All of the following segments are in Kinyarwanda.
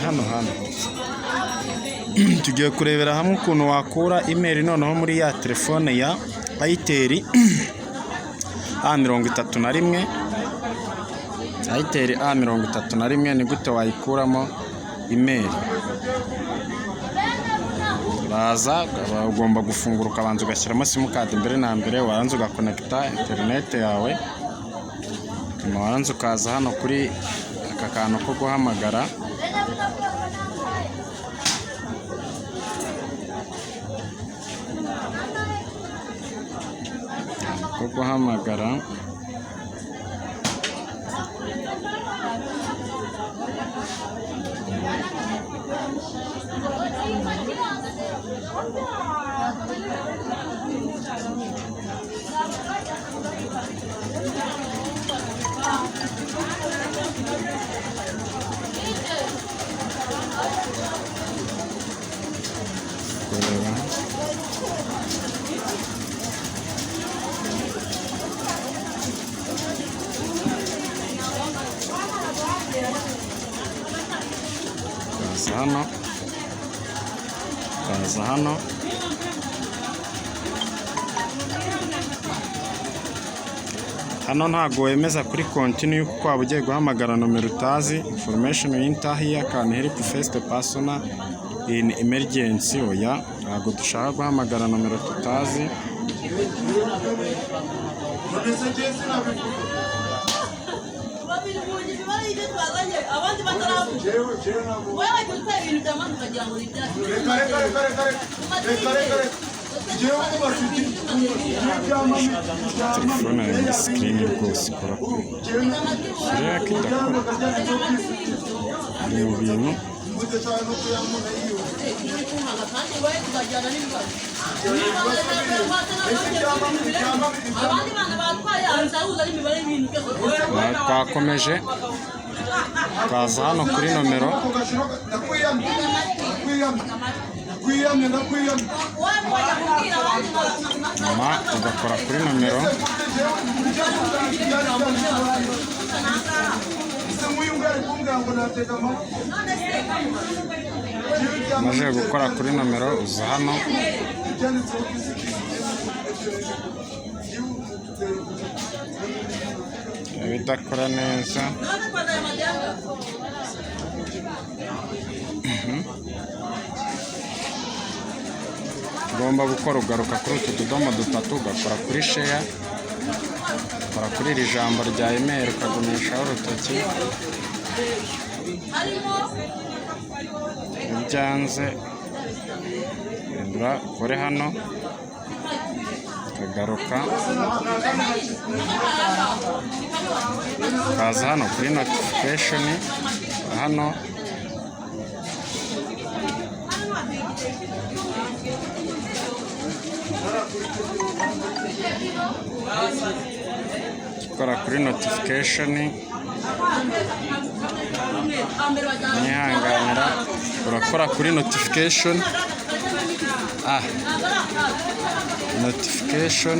Hano hano tugiye kurebera hamwe ukuntu wakura email noneho muri ya telefone ya Itel A31. Itel A31, ni gute wayikuramo email? Uraza, ugomba gufungura, ukabanza ugashyiramo simukadi mbere na mbere, warangiza ugakonekita interineti yawe, nyuma warangiza ukaza hano kuri aka kantu ko guhamagara. Ko guhamagara kureba, ukaza hano, ukaza hano, hano ntabwo wemeza kuri continue kuko waba ugiye guhamagara nomero utazi. Information enter here can help first person in emergency. Oya, ntabwo dushaka guhamagara nomero tutazi. Babiri mu imibare y'ibyo twazanye, abandi bataravuga. Wowe wagiye utwara ibintu bya mani ukagira ngo ni ibyacu. Reka, reka, reka, reka, reka, reka, reka. Telefone yawe muri screen rwose ikora kure, rero ko idakora iri mu bintu. Kandi wowe tukajyana n'ibibazo abandi bana batwaye, ahuza n'imibare y'ibintu byose. Twakomeje, tukaza hano kuri nomero. Ndakwiyamye, ndakwiyamye, ndakwiyamye. Wowe mukajya kubwira abandi. Nyuma ugakora kuri nomero. Ese nk'uyu nguyu ari kumbwira ngo natega amaboko? Umaze gukora kuri nomero, uza hano. Ibyanditseho kisi. Ibidakora neza, None twazanye amajyambere. ugomba gukora, ugaruka kuri utu tudomo dutatu, ugakora kuri share, ukora kuri iri jambo rya email, ukagumishaho urutoki. Harimo. Iyo byanze, hindura, ukore hano, ukagaruka, ukaza hano kuri notification hano. Ukora kuri notification, nyihanganira, urakora kuri notification, notification,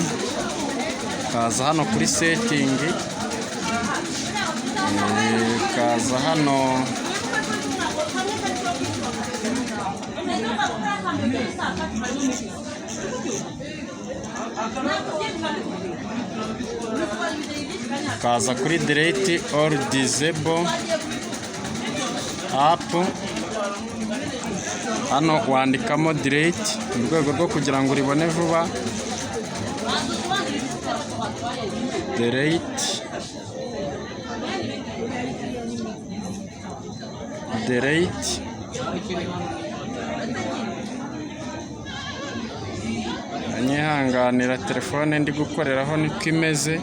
ukaza hano kuri setting, ukaza hano. Ukaza kuri delete or disable app. Hano wandikamo delete mu rwego rwo kugira ngo uribone vuba. Delete, delete, anyihanganira, telefone ndi gukoreraho niko imeze.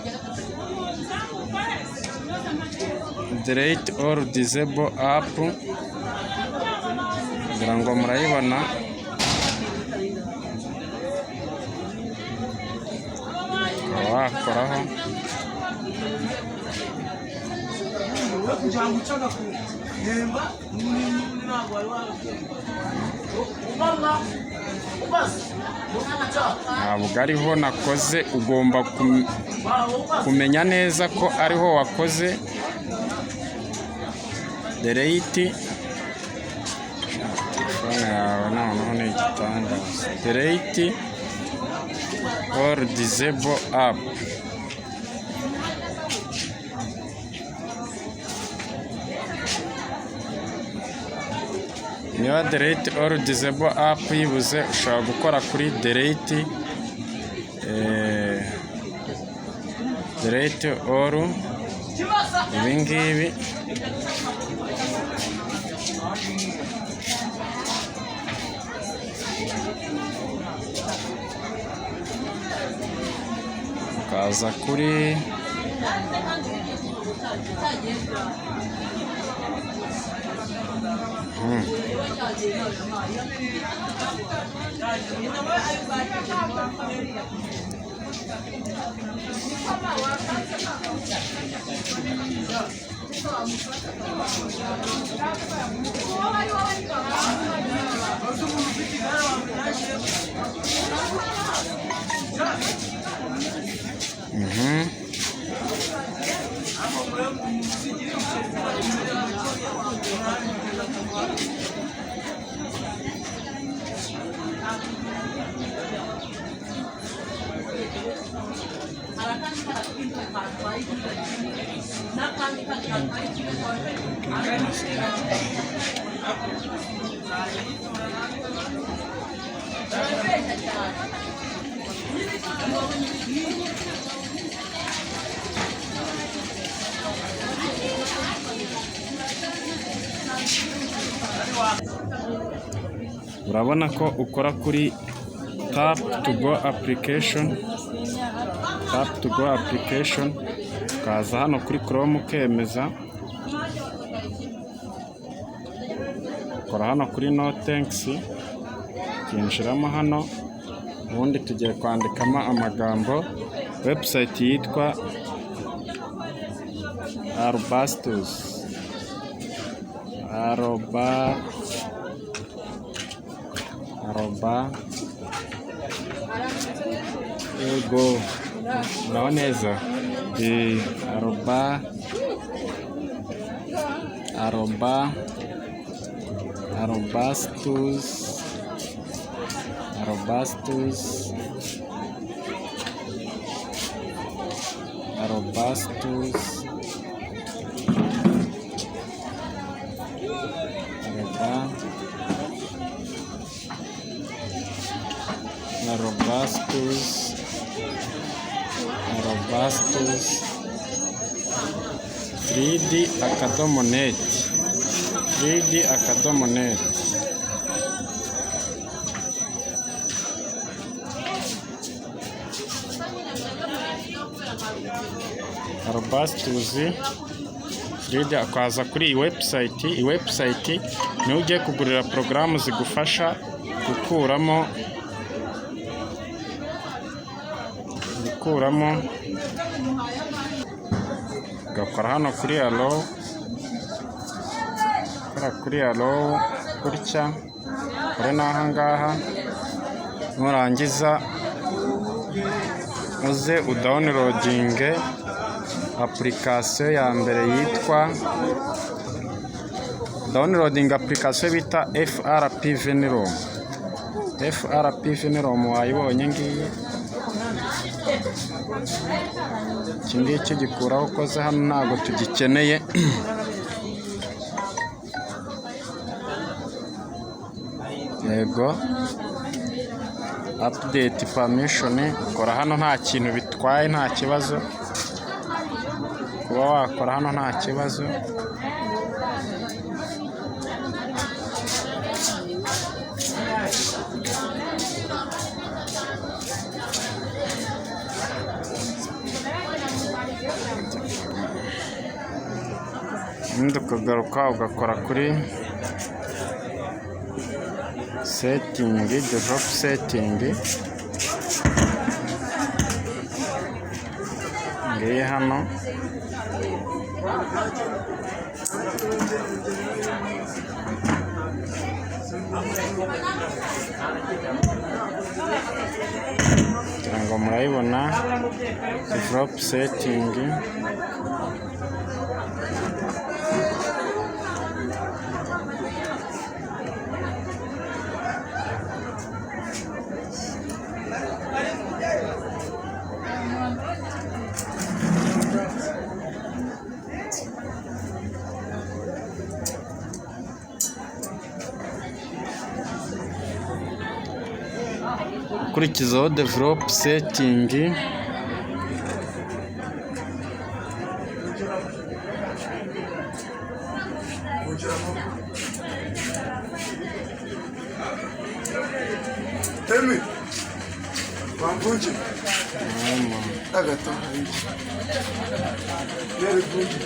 Delete or disable app, kugira ngo murayibona. Ukaba wakoraho. Kugira ngo ucaga ku hemba ntabwo wari waruba ubaze. Ntabwo ariho nakoze, ugomba kumenya neza ko ariho wakoze. Delete. Telefone yawe noneho ni igitangaza. Delete or disable app. Niba delete or disable app yibuze, ushobora gukora kuri delete, delete or ibi ngibi. Ukaza kuri Urabona ko ukora kuri tap to go application, tap to go application, ukaza hano kuri Chrome ukemeza, ukora hano kuri no thanks, ukinjiramo hano. Ubundi tugiye kwandikamo amagambo, website yitwa Arbastus, aroba aroba, ego, muraho neza, aroba aroba arobastus arobastus arobastus aroba arobastus arobastus 3D akadomo net, 3D akadomo net. Arobastus 3D, akaza kuri iyi website. Iyi website niho ugiye kugurira porogaramu zigufasha gukuramo, ugakora hano kuri allow, ukora kuri allow gutya, ukore n'aha ngaha, nurangiza uze udownloadinge application ya mbere yitwa downloading application bita FRP Venerom. FRP Venerom wayibonye ngiyi. Iki ngiki gikuraho ukoze hano ntabwo tugikeneye. Yego, update permission, ukora hano nta kintu bitwaye, nta kibazo, kuba wakora hano nta kibazo. Ubundi ukagaruka ugakora kuri setting, develop setting, ngiye hano. Kugira ngo murayibona develop setting. Ukurikizaho develop setting. Emi bamvunje agato yari vunje.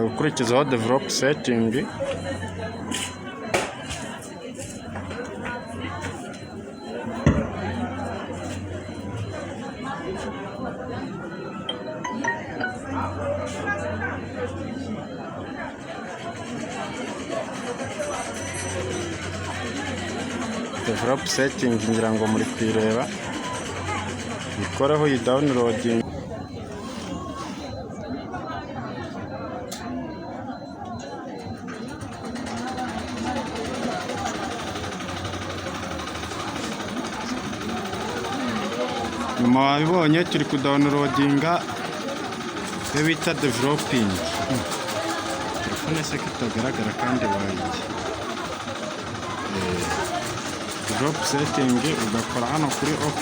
Gukurikizaho develop setting. Develop setting ngira ngo muri kuyireba, ikoreho iyi downloading. Nyuma wabibonye turi kudownloadinga iyo bita developing. Telefone se ko itagaragara kandi wayiye. Develop setting ugakora hano kuri OK.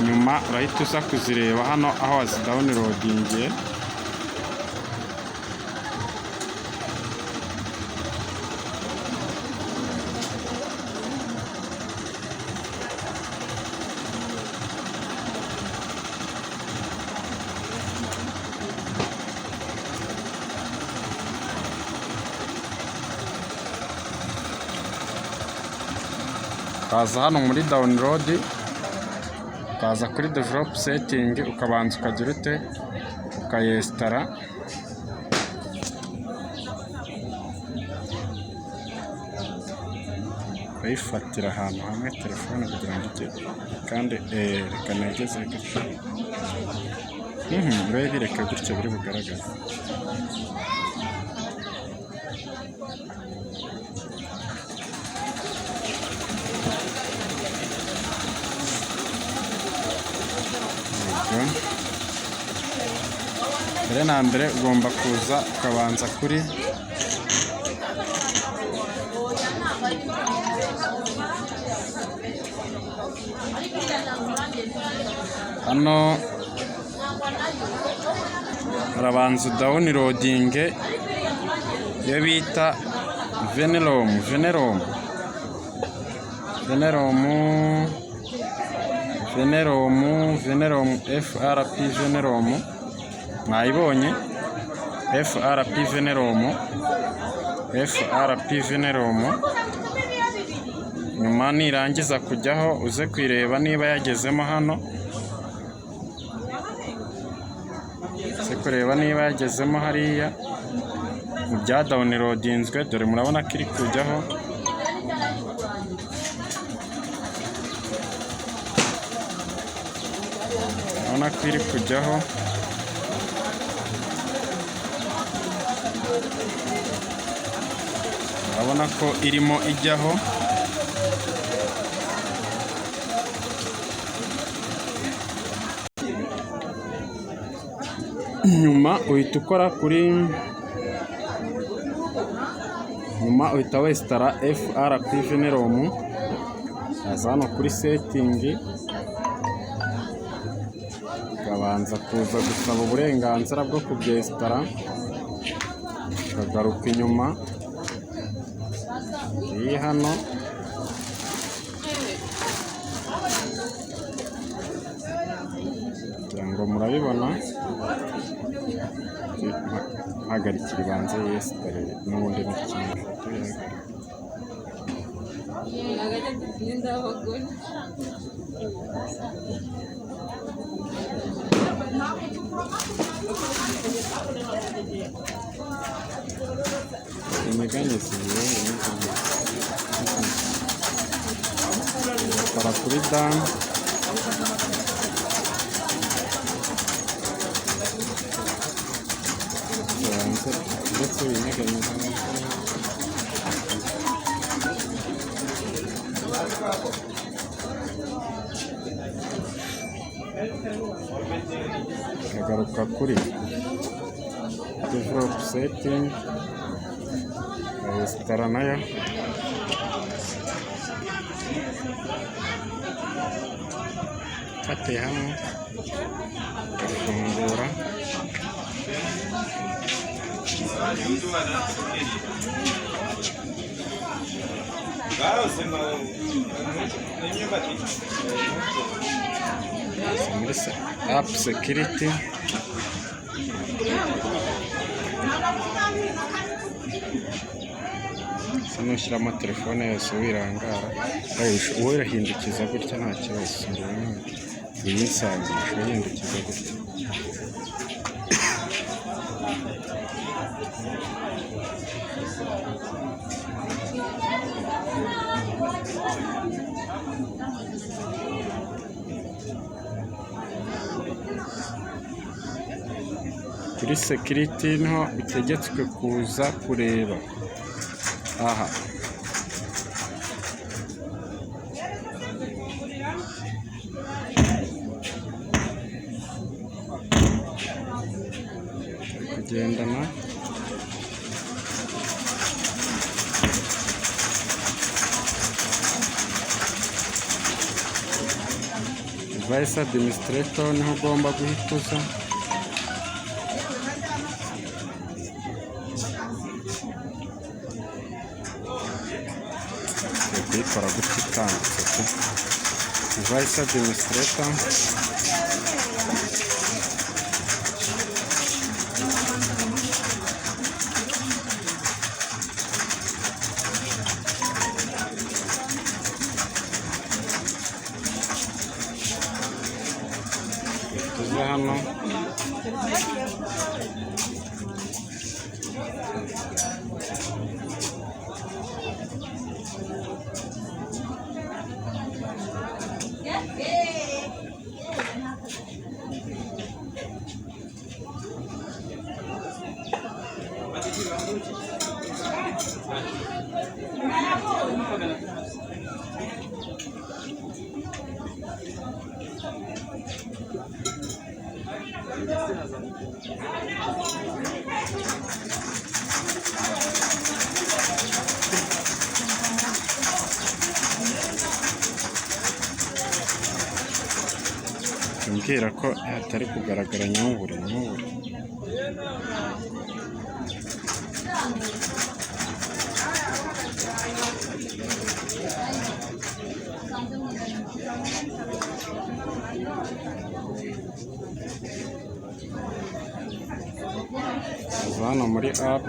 Nyuma urahita uza kuzireba hano aho wazidownloadingiye. Ukaza hano muri download, ukaza kuri develop setting, ukabanza ukagira ute, ukayesitara. Ukayifatira ahantu hamwe telefone kugira ngo ijye kandi reka negeze gutya. Urebe reka gutya biri bugaragare. Mbere na mbere ugomba kuza ukabanza kuri hano, urabanza udownloadinge iyo bita Venerom, Venerom, Venerom, Venerom, Venerom FRP Venerom. Mwayibonye FRP Venerom, FRP Venerom. Nyuma nirangiza kujyaho uze kuyireba niba yagezemo hano, uze kureba niba yagezemo hariya mu bya downloadinzwe. Dore murabona ko iri kujyaho. Urabona ko iri kujyaho. Urabona ko irimo ijyaho. Nyuma uhita ukora kuri, nyuma uhita wesitara FRP Venerom, aza hano kuri setting, ukabanza kuza gusaba uburenganzira bwo kubyesitara, ukagaruka inyuma iyi hano. Kugira ngo murabibona, hagarikira ibanze yesitare n'ubundi ni kimwe. Inyeganyeze kora kuri damu. Ndetse winyeganyeza. Ndagaruka kuri develop setting, resitora nayo. Mfatiye hano ngafungura. Muri app security, usa n'ushyiramo telefone yose wirangara, wowe urahindukiza gutya nta kibazo. Uyisangisha uhindukiza gutya. Kuri security niho utegetswe kuza kureba aha. Kugendana device administrator niho ugomba guhita uza. Kuyikora gutya itambitse pe. Device administrator, tuze hano mbwira ko hatari kugaragara nyamubure nyamubure. Uza hano muri app,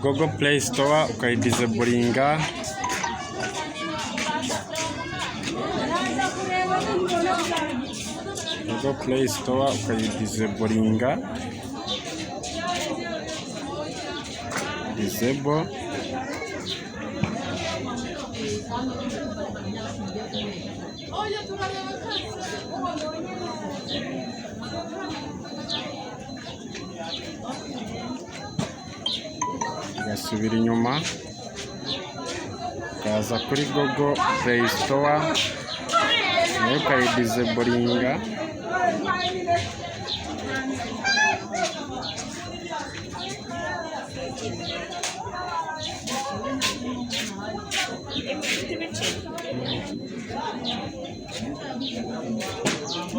Google Play Store ukayidiseburinga. Google Play Store ukayidiseburinga, disable. Ugasubira inyuma ukaza kuri Google Play Store nayo ukayidiseburinga.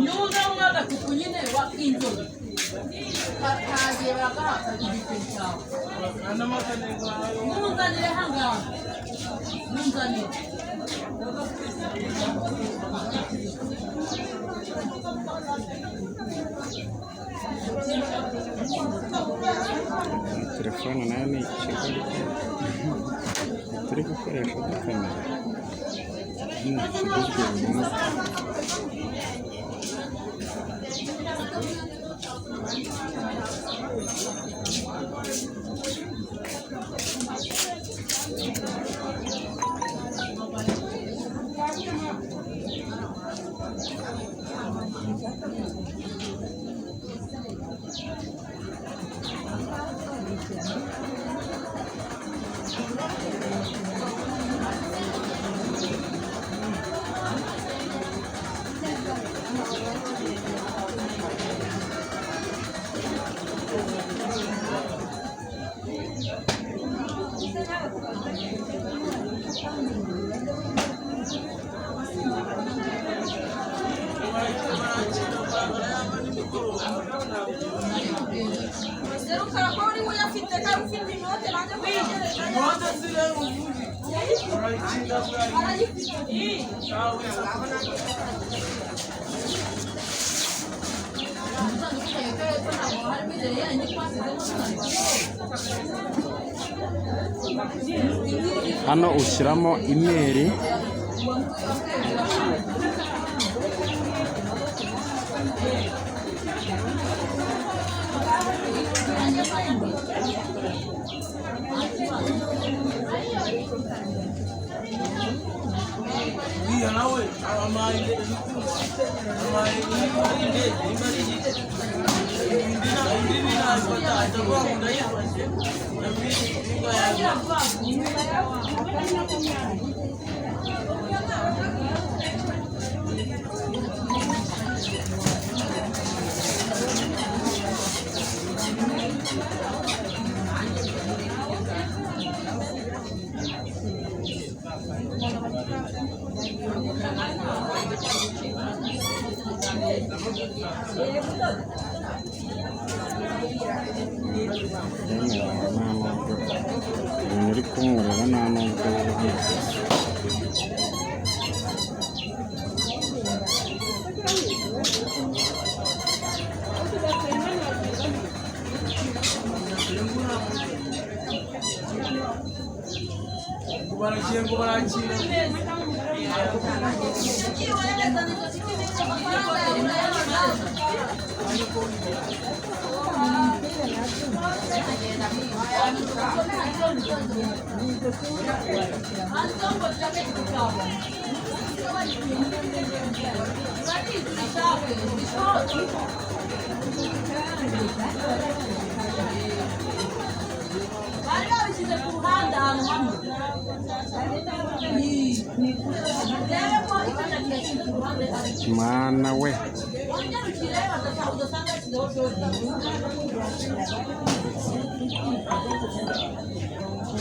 Nyuza umwagatuku nyine wa inzobe kagiye baragahata igitenge cyawe munzanire hangaha munzanire. Telefone nayo ni ikigo turi gukoresha dukamera kiguzwe burundu. Inote zile mvungi. Urayichinda urayica. Hano ushyiramo email. Uriya nawe amaye amaye indege nimba ari iyi indi na indi nayifata ahita avuga ngo ndayifashe ndabwiye yawe. Yemwe nta nubwo ibintu uri kunkorera, nta nubwo biri. Ngo baragiye ngo barakira. Bari babishyize ku ruhande ahantu hamwe, rebe ko ikindi kiyashyize ku ruhande. Mana we! Wongere ukirebe udasanga yashyizeho shogi.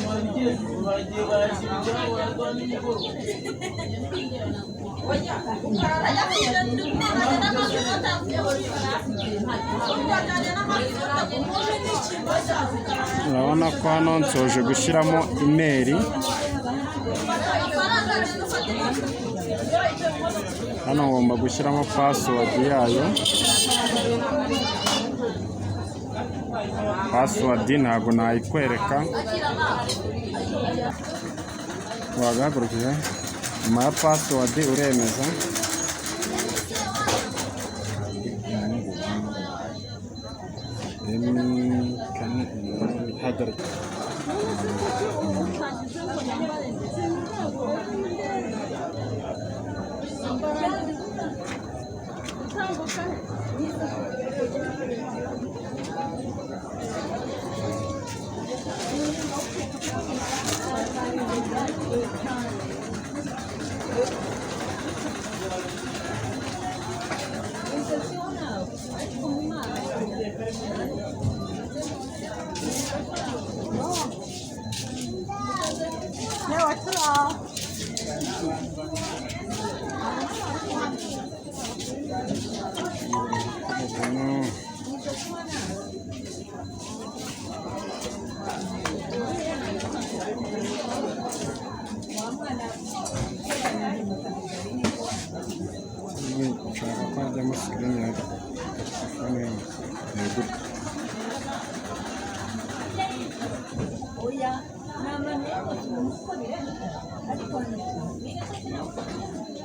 Baragiye baragiye barakira ibyabo bararwa nimugoroba. Urabona ko hano nsoje gushyiramo email. Hano ngomba gushyiramo password yayo. Password ntabwo nayikwereka. Wagahagurukije nyuma ya password uremeza. Rimwe, kane, umunani, hagarika. No. Nshaka ko hajyamo screen ya telefone yawe. Yego.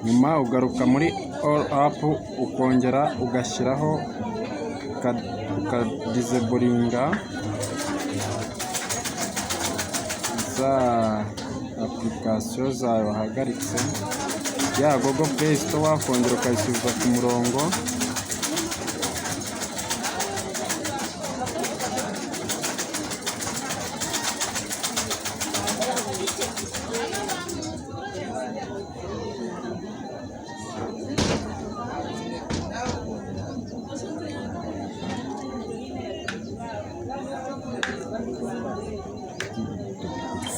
Nyuma ugaruka muri all app, ukongera ugashyiraho, ukadisablinga za application zawe wahagaritse, ya Google Play Store wakongera ukayisubiza ku murongo.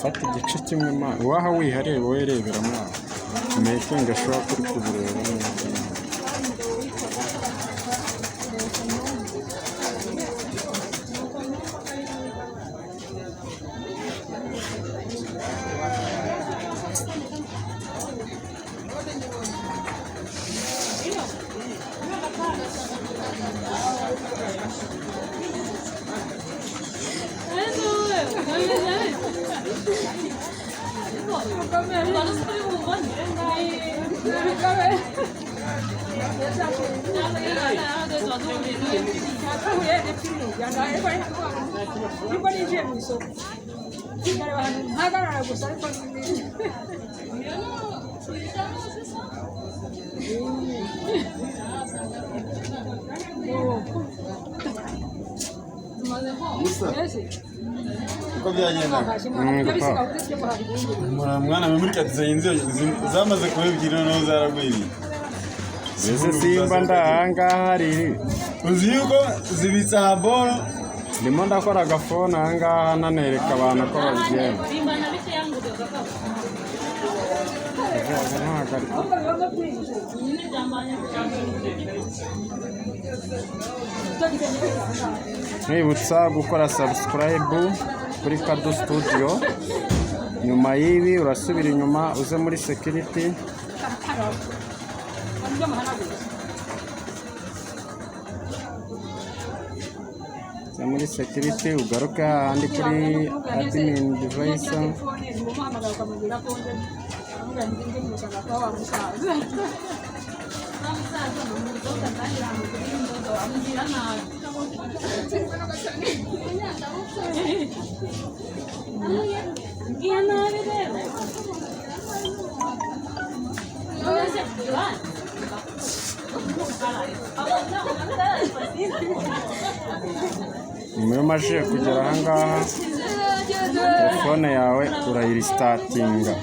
Fata igice kimwe ma waha wihareba wowe, rebera mwana, making sure ko uri kubireba neza. Uko byagendaga mwana muri katiza inzu zamaze kuba ebyiri noneho zaragwiriye. Mbese simba ndahangaha riri uzi yuko zibitse ahaboro. Ndimo ndakora agafone ahangaha nanereka abantu ko babigenza. Nkwibutsa gukora subscribe kuri Kado Studio. Nyuma y'ibi urasubira inyuma uze muri security. Uze muri security ugaruke ahandi kuri admin device. Nyuma yo maje kugera ahangaha, telefone yawe urayirisitatinga.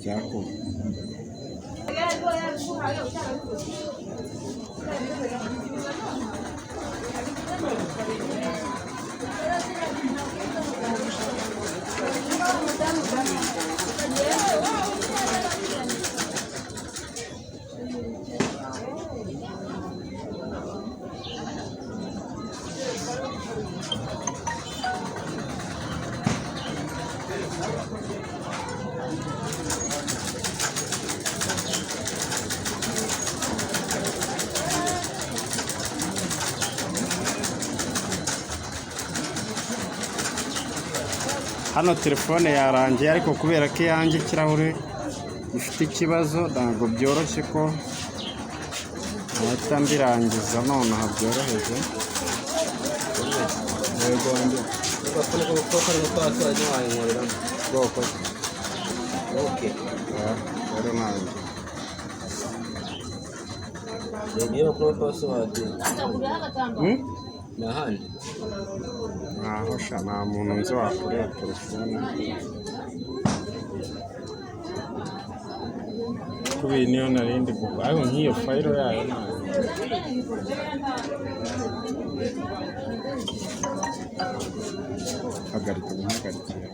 Byakuba. Hano telefone yarangiye, ariko kubera ko iyanjye ikirahure gifite ikibazo ntabwo byoroshye ko nahita mbirangiza nonaha byoroheje. Ntaho sha, nta muntu nzi wakorera telefone. Kubi niyo narindi gukora, ariko nk'iyo fayiro yayo ntayo. Hagarika guhagarikira.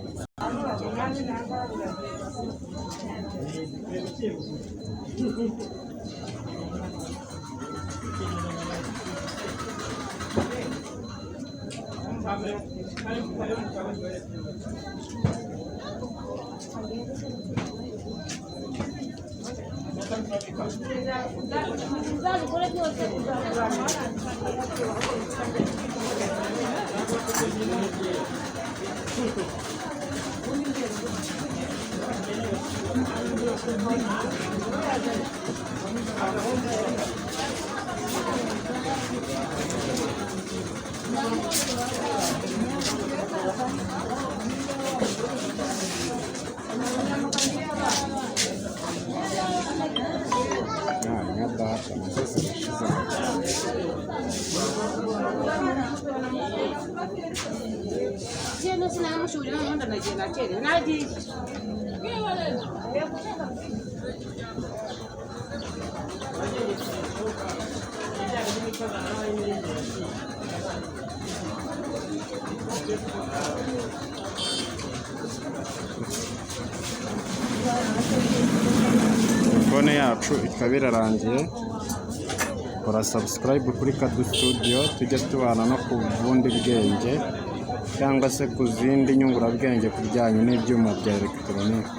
Nka data nazo zirashize. Telefone yacu ikaba irarangiye. Kora subscribe kuri Kadu Studio, tujye tubana no ku bundi bwenge cyangwa se ku zindi nyungurabwenge ku bijyanye n'ibyuma bya elegitoronike.